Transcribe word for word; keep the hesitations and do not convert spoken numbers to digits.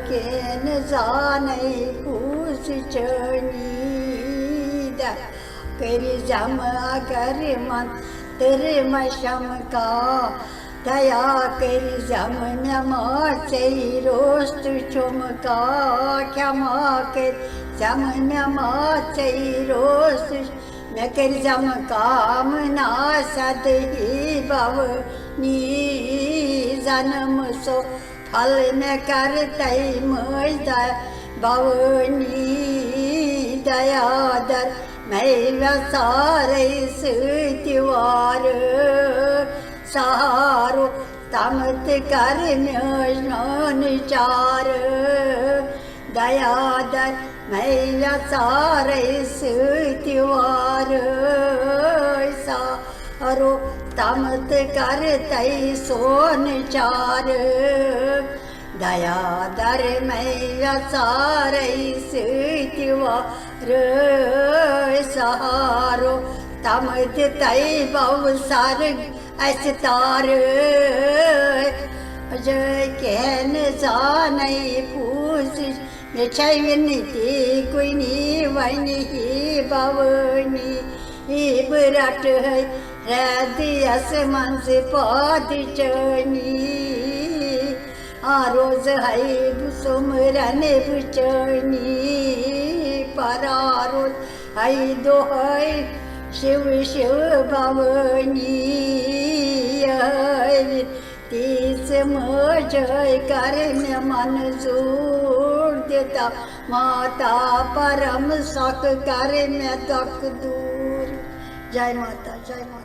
کین زانے پوز چٲنی دیا کٔرۍ زٮ۪م اگر من تر مشم کا دیا کٔرۍ زٮ۪م مےٚ ما ژے روٚست چھُم کا کھٮ۪ما کٔرۍ زٮ۪م مےٚ ما ژے روٚست مےٚ کٔرۍ زٮ۪م کام نا سد ہی بونی زنم سو پھل مےٚ کر تَے مٔنٛزۍ دَ بوٲنی دیا در مے ویژارے سۭتۍ وار سہارو تم تہٕ کر میٲنۍ نان چار دیا در مے ویژارے سۭتۍ وار سہارو تم تہٕ کر تَے سون چار دیا در مے ویژارے سۭتۍ وار سہارو تم تہِ تَے بو سر اَسہِ تار جے کہن زانے پوز مےٚ چھے وِنتی کُنی وَنہِ ہی بوٲنی ہی بہٕ رٹہٕ ہے رٮ۪تہٕ یَس منٛز پاد چٲنی آ روزٕ ہے بہٕ سُمرن بہٕ چٲنی پرارُن ہے دۄہے شِو شِو بوٲنی یہے تیٖژ مٲجے کر مےٚ منظوٗر دِتا ماتا پرم سۄکھ کر مےٚ دۄکھ دوٗر۔ جے ماتا، جے ماتا۔